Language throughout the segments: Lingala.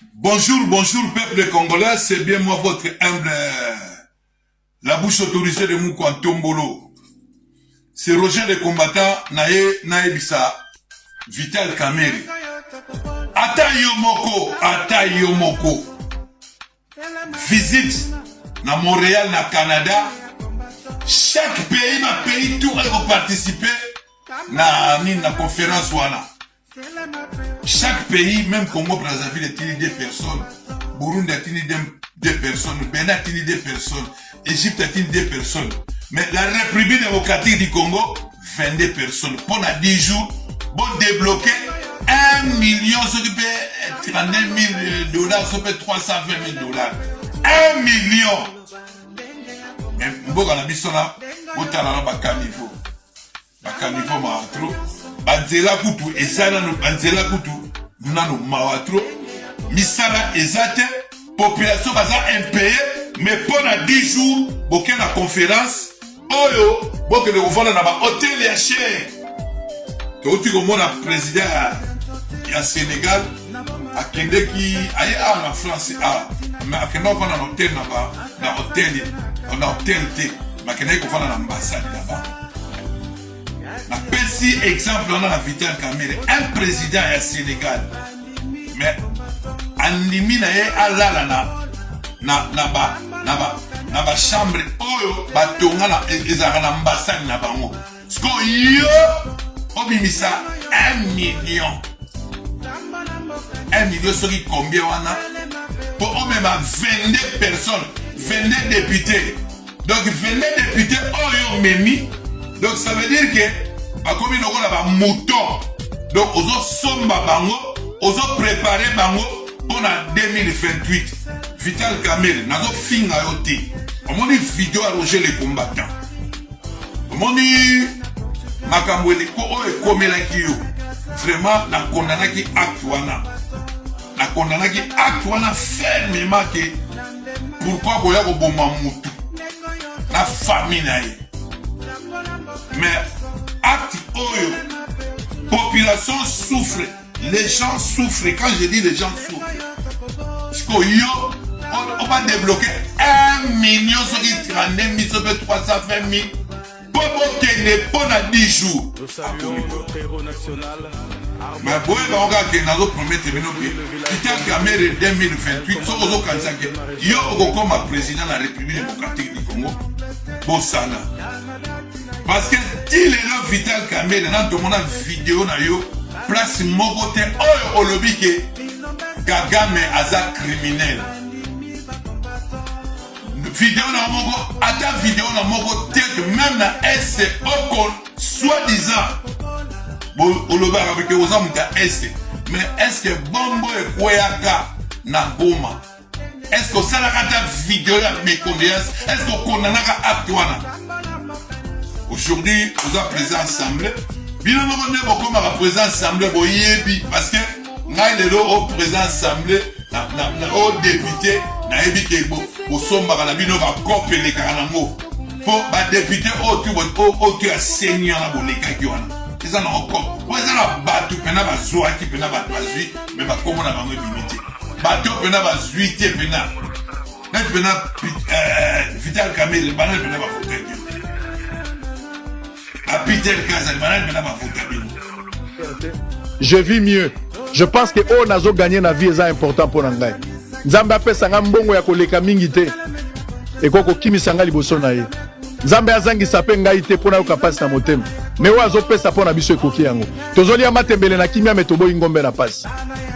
Bonjour, bonjour peuple congolais, c'est bien moi votre humble, la bouche autorisée de Mukwa Ntombolo. C'est Roger le combattant naye nayebisa Vital Kamerhe. Ata yo moko, ata yo moko. Visite na Montréal na Canada. Chaque pays, ma pays tout va participer na nini na conférence wana. Chaque pays, même Congo Brazzaville atindi deux personnes, Burundi atindi deux personnes, Bénin atindi deux personnes, Égypte atindi deux personnes. Mais la République démocratique du Congo, 22 personnes. Pendant 10 jours, bon débloquer 1 million, ce qui peut 32 000 dollars, ce peut 320 000 dollars. 1 million. Mais mboka na biso na botala na bacaniveau. Bacaniveau mawa trop. Banzela kutu eza nano, banzela kutu nano mawa trop. Misala eza te, population baza impayé, mais mpo na 10 jours boke na conférence oyo, bokende kovanda na bahotel ya cher. Touti komona président ya Sénégal akendeki, aye awa na France awa, mais akendaki kovanda na hotel na ba na hotel na hotel te, mais akendaki kovanda na ambassade na bango. Napesi exemple wana na Vital Kamerhe, un président ya Sénégal, mais andimi na ye alala na bachambre oyo batonga na ezalaka na ambassade na bango. Sikoyo yo obimisa 1 million, 1 million soki combien wana, mpo omema 22 personnes, 22 députés. Donc 22 députés oyo omemi, donc ça veut dire que bakomi lokola bamouton. Donc ozosomba bango, ozoprépare bango mpona 2028. Vital Kamerhe, nazofinga yo te. Omoni video ya Roger le combattant, omoni makambo eleko oyo ekomelaki yo. Vraiment nakondanaki acte wana, nakondanaki acte wana fermement ke pourquoi koya koboma mutu na famille na ye. Mais acte oyo, population souffre, les gens souffrent. Quand je dis les gens souffrent, sikoyo yo oba débloquer 1 million soki 32 000 soki 320 000 mpo bokende mpo na 10 jours. Mais boyeba ngo kaka ke nazopromettre bino ke Vital Kamerhe, 2028, soki ozokanisa ke yo okokoma président na République démocratique du Congo, bosana, parce que ti lelo Vital Kamerhe, na tomona video na yo place moko te oyo olobi ke Kagame aza criminel. Video na moko, ata video na moko te, même na ese oko soi-disant olobaka ke oza moto ya Est. Mais est ce que bombo ekweyaka na Goma, est ce que osalaka ata video ya mécondoléance? Est ce que okondanaka acte wana? Aujourd'hui oza président assemblée, bino moko nde bokomaka président assemblée, boyebi, parce que ngai lelo o président assemblée o député, nayebi ke bosombaka na bino bakope, elekaka nango mpo badéputé oyo tu ya seni wana bolekaki wana, eza na okope po eza na bato mpena bazwaki, mpena bato bazwi, me bakombo na bango ebimi te. Bato mpena bazwi te, mpena neti mpena Vital Kamerhe, banani mpena bavotaki? Bapeter Kazali, banani mpena bavota bino? Je vis mieux. Je pense que oyo nazo gagner na vie eza important mpo na ngai. Nzambe apesa nga mbongo ya koleka mingi te, ekoki kokimisa ngai liboso na ye. Nzambe azangisa mpe ngai te mpo nayoka mpasi na motema, me oyo azopesa mpo na biso ekoki yango. Tozolia matembele na kimia, me toboyi ngombe na pasi.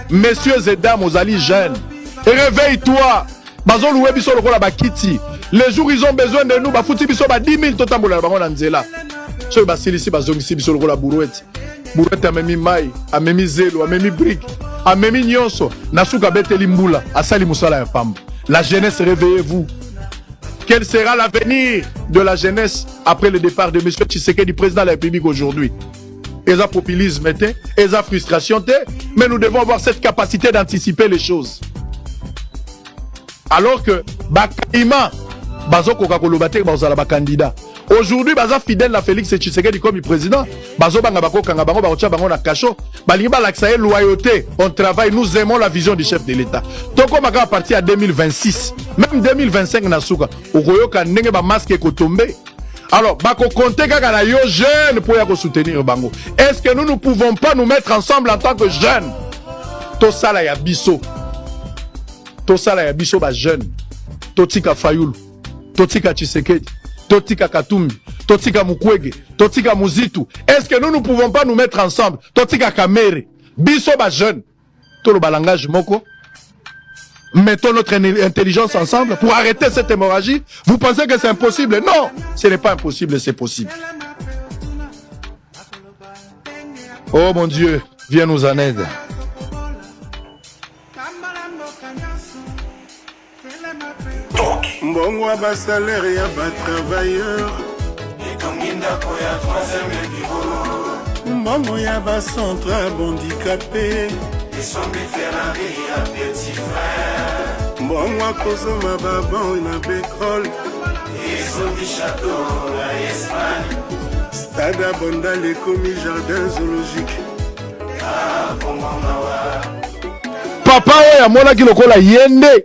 Messieurs et dames, ozali jeune, réveille-toi. Bazoluwe biso lokola bakiti. Les jours ils ont besoin de nous, bafuti biso ba 10 000, totambola na bango na nzela. Soki basilisi, bazongisi biso lokola brouette. Brouette amemi mai, amemi zelo, amemi brique, amemi nyonso, na suka abeteli mbula, asali mosala ya pamba. La jeunesse, réveillez-vous. Quel sera l'avenir de la jeunesse après le départ de M. Tshisekedi, président de la République aujourd'hui? Eza populisme te, eza frustration te, mais nous devons avoir cette capacité d'anticiper les choses. Alors que bakaima bazokoka koloba te, bazala bacandidat. Aujourd'hui baza fidèle na Félix Tshisekedi comme président, bazobanga bakokanga bango, bakotia bango na cachot, balingi balakisa ye loyauté. On travaille, nous aimons la vision du chef de l'État. Tokoma kaka partir ya 2026, même 2025 na suka, okoyoka ndenge ba masque ekotombe. Alors, bako compter kaka na yo jeune pour ya soutenir bango. Est-ce que nous ne pouvons pas nous mettre ensemble en tant que jeunes? Tosala ya biso. Tosala ya biso ba jeune. Totika Fayulu. Totika Tshisekedi. Totika Katumbi. Totika Mukwege. Totika Muzitu. Est-ce que nous ne pouvons pas nous mettre ensemble? Totika Kamere. Biso ba jeune. Toloba langage moko. Mettons notre intelligence ensemble pour arrêter cette hémorragie. Vous pensez que c'est impossible? Non, ce n'est pas impossible, c'est possible. Oh mon Dieu, viens nous en aide. Mbongo ya ba salaire ya ba travailleurs etongi ndako ya troisième bureau. Mbongo ya ba centre ya handicapé esombi Ferrari ya petit frère. Mbongo akozoma ba ban na bekole esombi château na Espagne. Stade ya Bandal ekomi jardin zoologique. Ah, Congo mawa. Papa oyo amonaki lokola ye nde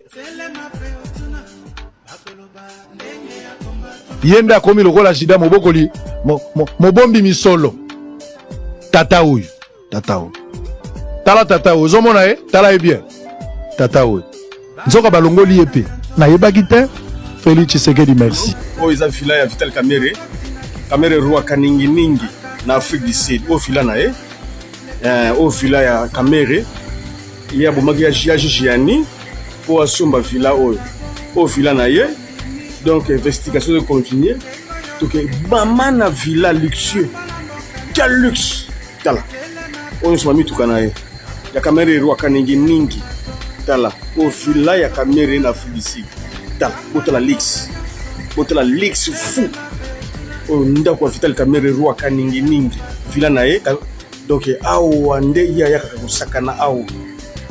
ye nde akomi lokola Juda mobokoli mobombi misolo. Tata oyo, tata oyo, tala tata oyo, ozomona ye, tala ye bien, tata oyo nzoka balongoli ye mpe nayebaki te. Félix Tshisekedi, merci. Oyo eza villa ya Vital Kamerhe, Kamerhe roi kaninginingi na Afrique du Sud. Oyo villa na ye, oyo villa ya Kamerhe, ye abomaki ya Gianni mpo asomba villa oyo. Oyo villa na ye, donc investigation ezo continuer. Toke mama na villa luxueux, quel luxe! Tala oyo nyonso bamituka na ye ya Kamerhe roi kaninginingi. Tala oyo villa ya Kamerhe na Afrique du Sud. Tala, botala luxe, botala luxe fou. Oyo ndako ya Vital Kamerhe roi kaninginingi, villa na ye. Donc awa nde ye ayakaka kosakana, awa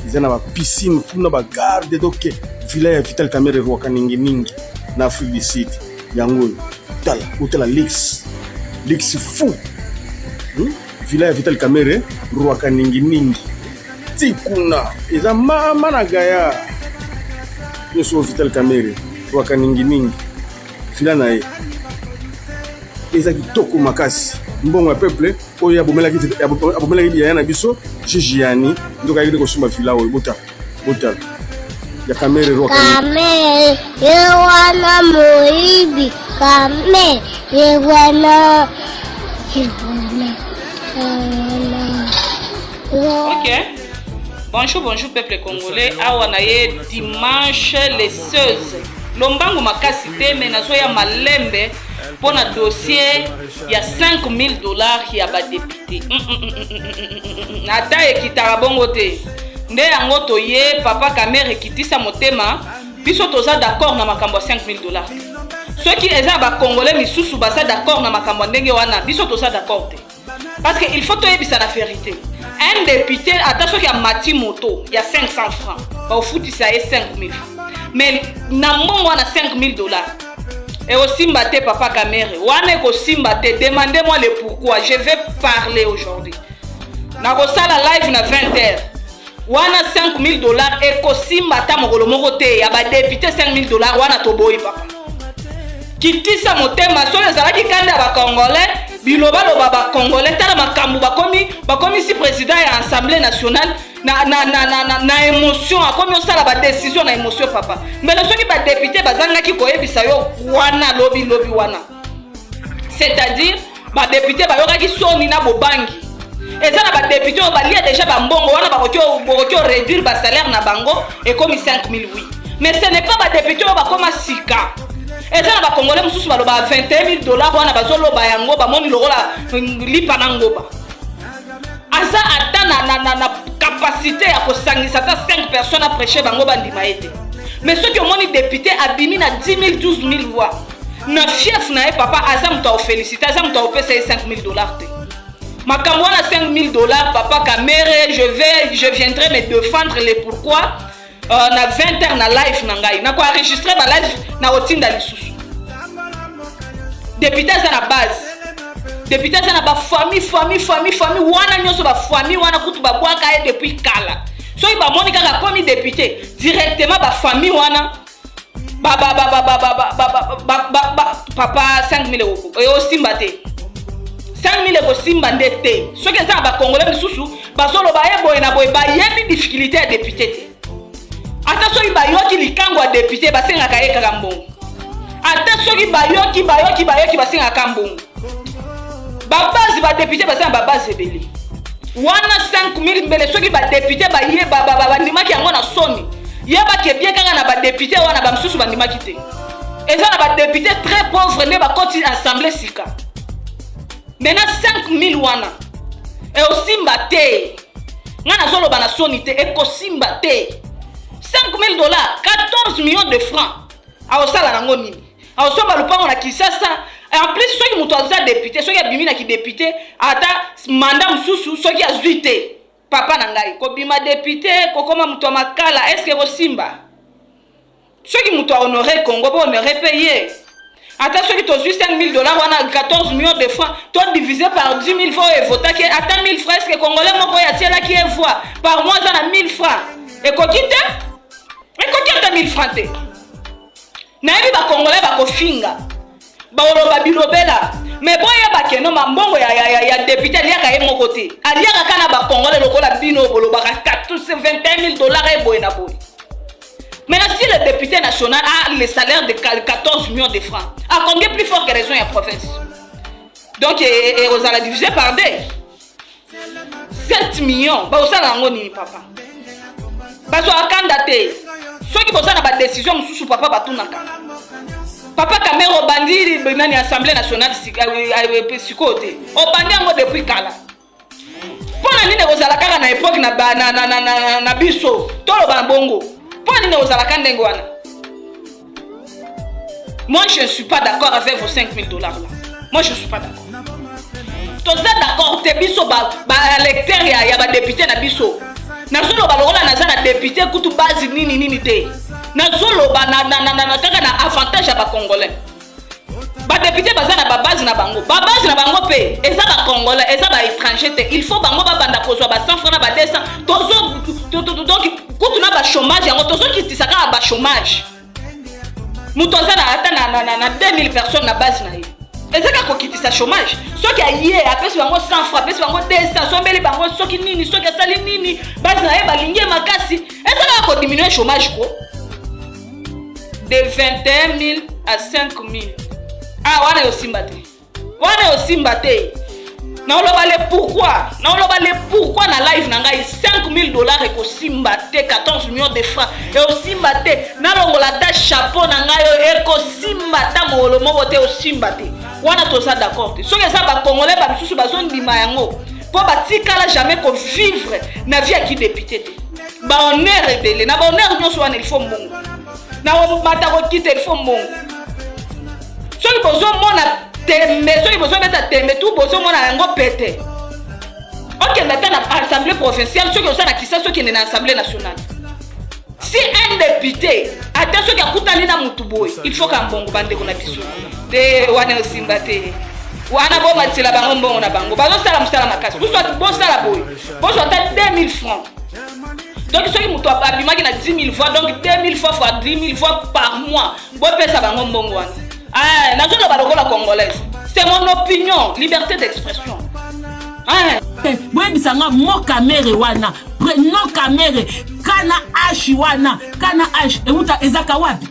eza na ba piscine kuna, ba garde. Donc villa ya Vital Kamerhe roi kaninginingi na Afrique du Sud yango oyo. Tala, botala luxe, luxe fou. Villa ya Vital Kamerhe roi kaninginingi ti kuna eza mama na gaya nyonso. Vital Kamerhe roi kaninginingi, villa na ye eza kitoko makasi. Mbongo ya peuple oyo abomelaki yaya na biso Gianni, ndoka ayaki kosomba villa oyo. Botala, botala ya Kamerhe roi. Kamerhe ye wana moyibi, Kamerhe ye wana, ye wana, ye wana. Ok. Bonjour, bonjour peuple congolais. Awa na ye dimanche le 16. Lombangu makasi te, mais nazoya malembe mpo na dossier ya 5000 $ ya badéputé. Ata ekitaka bongo te nde yango toye. Papa Kamerhe, ekitisa motema, biso toza d'accord na makambo ya 5000 $ te. Soki eza na bacongolais misusu baza d'accord na makambo ya ndenge wana, biso toza d'accord te, parce que il faut toyebisa na vérité: un député, ata soki amati moto ya 500 francs, baofutisa ye 5000 francs, mais na mbongo wana 5000 $ ekosimba te. Papa Kamerhe, wana ekosimba te. Demandez moi le pourquoi. Je vais parler aujourd'hui, nakosala live na 20 heures. Wana 5000 $ ekosimba ata mokolo moko te ya badéputé. 5000 $ wana toboyi. Papa, kitisa motema. Soki ezalaki kanda ya bacongolais, bilobaloba bacongolais, tala makambo bakomi, bakomisi président ya Assemblée nationale na émotion, akomi osala badécision na émotion. Papa, mbele soki badéputé bazangaki koyebisa yo wana lobi lobi wana, c'est-à-dire badéputé bayokaki soni na bobangi. Eza na badéputé oyo balia déjà bambongo wana, bakoki oréduire basalaire na bango, ekomi 5000, oui, mais ce n'est pas badéputé oyo bakóma sika. Eza na bacongolais mosusu baloba 21 000 dollars wana, bazoloba yango, bamoni lokola lipa na ngoba. Aza ata na capacité ya kosangisa ata 5 personnes aprêche bango, bandima ye te. Mais soki omoni député abimi na 10 000, 12 000 voix na fief na ye, papa, aza moto aofélicité, aza moto aopesa ye 5 000 $ te. Makambo wana 5 000 $, papa Kamerhe, je viendrai me défendre le pourquoi na 20 heures na live na ngai. Nakoenregistre balive, na kotinda lisusu. Député aza na base. Député aza na ba famille, famille, famille, famille wana nyonso ba famille wana kutu babwaka ye depuis kala. Soki bamoni kaka akomi député, directement ba famille wana ba ba ba ba ba ba ba ba ba ba ba papa 5000 euros eosimba te. 5000 ekosimba nde te. Soki eza na ba Congolais misusu bazoloba ye boye na boye bayebi difficulté ya député te. Ata soki bayoki likango ya député basengaka ye kaka mbongo. Ata soki bayoki bayoki bayoki basengaka mbongo. Ba base ba député baza na ba base ebele. Wana 5000 mbele soki ba député baye bandimaki yango na soni. Yeba ke bien kaka na ba député wana ba misusu bandimaki te. Eza na ba député très pauvre nde bakoti assemblée sika. Maintenant 5000 wana eosimba te. Nga nazoloba na soni te, ekosimba te. 5000 dollars, 14 millions de francs. Aosala nango nini? Aosomba lupango na Kinshasa. En plus soki moto aza député, soki abimi na ki député, ata mandat mosusu soki azwi te. Papa na ngai, kobima député, kokoma moto ya makala, est-ce que ekosimba? Soki moto a honoré Congo, bo honoré pe ye. Ata soki tozwi 5000 dollars wana 14 millions de francs, to diviser par 10 000 francs oyo evotaki, ata 1000 francs, est-ce que Congolais moko oyo atielaki ye voix par mois aza na 1000 francs? Ekoki te? Ekoki ata 1000 francs te. Nayebi ba Congolais bakofinga, baoloba bilobela, mais boyeba ke no mbongo ya, ya, ya, ya député aliaka ye moko te, aliaka kaka na ba Congolais lokola bino bolobaka 21 000 dollars eboye na boye. Maintenant, si le député national a le salaire de 14 millions de francs, à combien plus fort que raison ya province? Donc, et, et, et, divisé par deux. 7 millions. Bah, osala yango nini, papa? Bazwa kanda te. Soki boza na ba décision mosusu, papa batunaka. Papa Kamerhe obandi nani Assemblée nationale sikoyo te. Obandi yango depuis kala. Mpo na nini ekozala kaka na époque na, ba, na, na, na, na, na biso toloba na bongo? Mpo na nini ekozalaka ndenge wana? Moi je ne suis pas d'accord avec vos 5000 dollars là. Moi je ne suis pas d'accord. Toza d'accord te biso ba, ba électeur ya, ya ba député na biso. Nazoloba lokola naza na député kutu base nini nini te. Nazoloba na, na, na, na, na, kaka na avantage ya ba Congolais. Ba député baza na ba base na bango. Ba base na bango pe eza ba Congolais, eza ba étranger te. Il faut bango ba banda kozwa ba 100 francs na ba 200. Tozo to, to, to, donc kutu na ba chômage yango tozo kitisa kaka ba chômage. Moto aza na ata na, na, na, na 2000 personnes na base na ye. Eza kaka kokitisa chômage. Soki aye apesi bango 100 francs, apesi bango 200, asombeli bango soki nini, soki asali nini, base na ye balingi ye makasi. Eza kaka kodiminuer chômage ko. De 21 000 à 5 000. Ah, wana yosimba te. Wana yosimba te. Naoloba le pourquoi. Naoloba le pourquoi na live na ngai 5 000 dollars ekosimba te, 14 millions de francs ekosimba te. Nalongola ata chapeau na ngai oyo ekosimba ata mokolo moko te, osimba te. Wana toza d'accord te. Soki eza ba Congolais ba misusu bazondima yango po batikala jamais ko vivre na vie ya ki député te. Ba honneur ebele, na ba honneur nyonso wana il faut mbongo. Na komata kokita il faut mbongo. Soki bozomona tembe, soki bozobeta tembe tu bozomona yango pete. Okende ata na assemblée provinciale, soki oza na Kinshasa okende na assemblée nationale. Si un député ata soki akutani na mutu boye, il faut ka mbongo bandeko na biso. Te wana osimba te. Wana bomatela bango mbongo na bango. Bazosala mosala makasi. Bosala boye. Bozwa ata 2000 francs. Donc soki moto abimaki na 10 000 voix, donc 2000 fois fois 10 000 voix par mois, bopesa bango mbongo wana. Ah, nazoloba lokola congolaise. C'est mon opinion, liberté d'expression. Ah. Boyebisa nga mo Kamerhe wana, no Kamerhe, kana H wana, kana H euta ezaka wapi?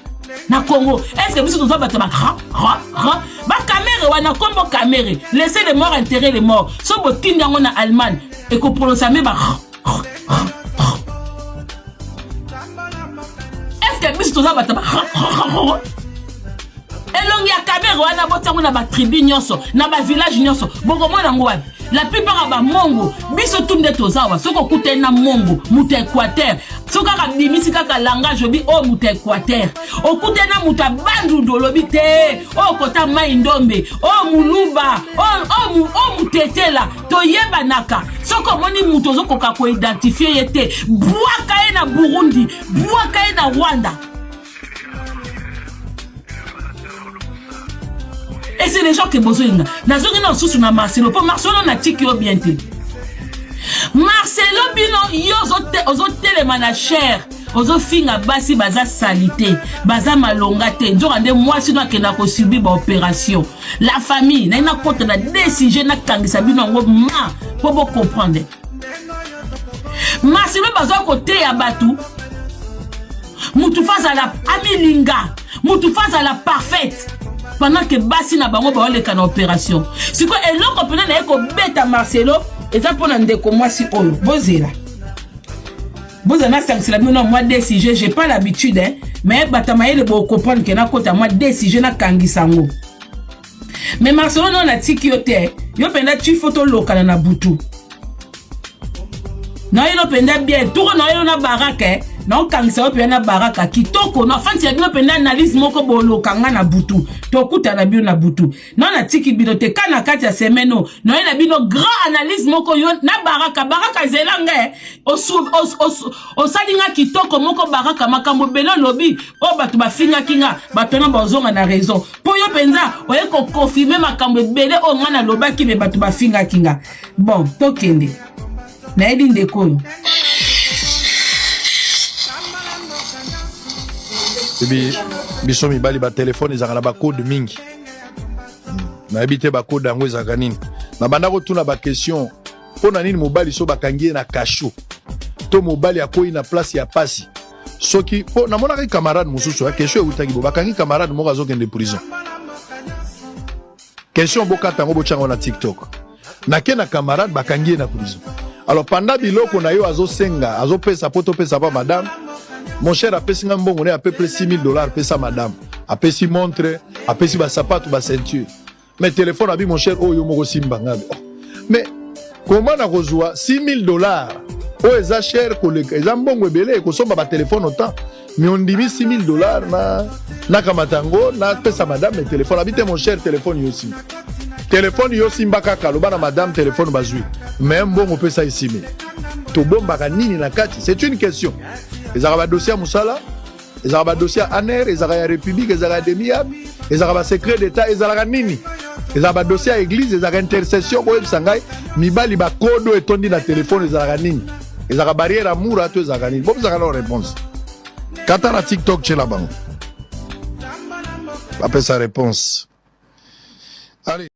Na Congo. Est-ce que biso toza bato ba ra ra ra ba Kamerhe wana, kombo Kamerhe, laissez les morts enterrer les morts. So botindi yango na Allemagne, ekoprononcer me ba ra ra ra ra. Est-ce que biso toza bato ba ra ra ra ra? Elongi ya Kamerhe wana botiango na ba tribu nyonso, na ba village nyonso, bokomona yango wapi? La plupart ya ba mongo, biso tu nde toza awa. Soki okutani na mongo, moto ya Équateur, soki kaka bimisi kaka langage obi oyo moto ya Équateur, okutani na moto ya Bandundu olobi te, oyo kota Mai Ndombe, oyo Muluba, oyo Mutetela, toyebanaka. Soki omoni moto ozokoka koidentifie ye te, bwaka ye na Burundi, bwaka ye na Rwanda. Et c'est les gens que bozolinga. Nazongi na susu na Marcelo po Marcelo natiki yo bien te. Marcelo bino yo ozotelema na chair ozofinga basi baza salite baza malonga te nzoka nde mwasi no akenda kosubir baopération la famille naye nakota na de sujet nakangisa bino yango ma mpo bocomprendre Marcelo bazwa koteya bato mutu fa azala amilinga mutu fa azala parfaite pendant que basi na bango baoleka na opération sikoyo eloko mpena naye kobeta marcelo eza mpo na ndeko mwasi oyo bozela bozela nasangisela bino na mwa de sujet j'ai pas l'habitude hein, mais bato ya mayele bocomprendre ke nakota mwa de sujet nakangisa yango mais marcelo no natiki yo te yo mpenza tu fo tolokana na butu nayelo mpenza bien toko nayelo na baraka eh. naokangisa yo mpenza na baraka kitoko nafandisa bino mpenza analyse moko boloka nga na butu tokutana bino na butu no natiki bino te ka na kati ya semaine oyo naye na bino grand analyse moko yo na baraka baraka zela nga eh. osali nga kitoko moko baraka makambo ebele olobi oyo bato bafingaki nga bato wana bazonga na raison mpo yo mpenza oye kokonfirme makambo ebele oyo nga nalobaki me bato bafingaki nga bon tokende nayebi ndeko oyo ebi biso mibali batelefone ezalaka na bacode mingi nayebi te bacode yango ezalaka nini nabanda kotuna baquestion mpo na nini mobali so bakangi ye na kasho to mobali akwei na place ya pasi soki mpo namonaki camarade mosusu ya question eutaki bo bakangi camarade moko azokende prison question bokata yango botya yango na tiktok nake na camarade bakangi ye na prison alors panda biloko na yo azosenga azopesa mpo topesa pa madame mon cher apesi nga mbongo ne à peu près 6000 dollars pesa madame apesi montre apesi basapatu baceinture mais telefone abi mon cher oyo moko simba nga oh. mais comment nakozwa 6000 dollars oyo eza cher koleka eza mbongo ebele ekosomba batelefone autant mais ondimi 6000 dollars na nakamata yango napesa madame mais telefone abi te mon cher telefone yo simba telefone yo simba kaka loba na madame telefone bazwi mais mbongo opesa ye 6000 tobombaka nini na kati c'est une question ezalaka badossier ya mosala ezalaka badossier ya aner ezalaka ya république ezalaka ya demiab ezalaka basecret d'état ezalaka nini ezalaka badossier ya église ezalaka intercession boyebisa ngai mibali bakodo etondi na telefone ezalaka nini ezalaka barrière ya mura to ezalaka nini bopesaka nao réponse kata na tiktok tyela bango bapesa réponse. Allez.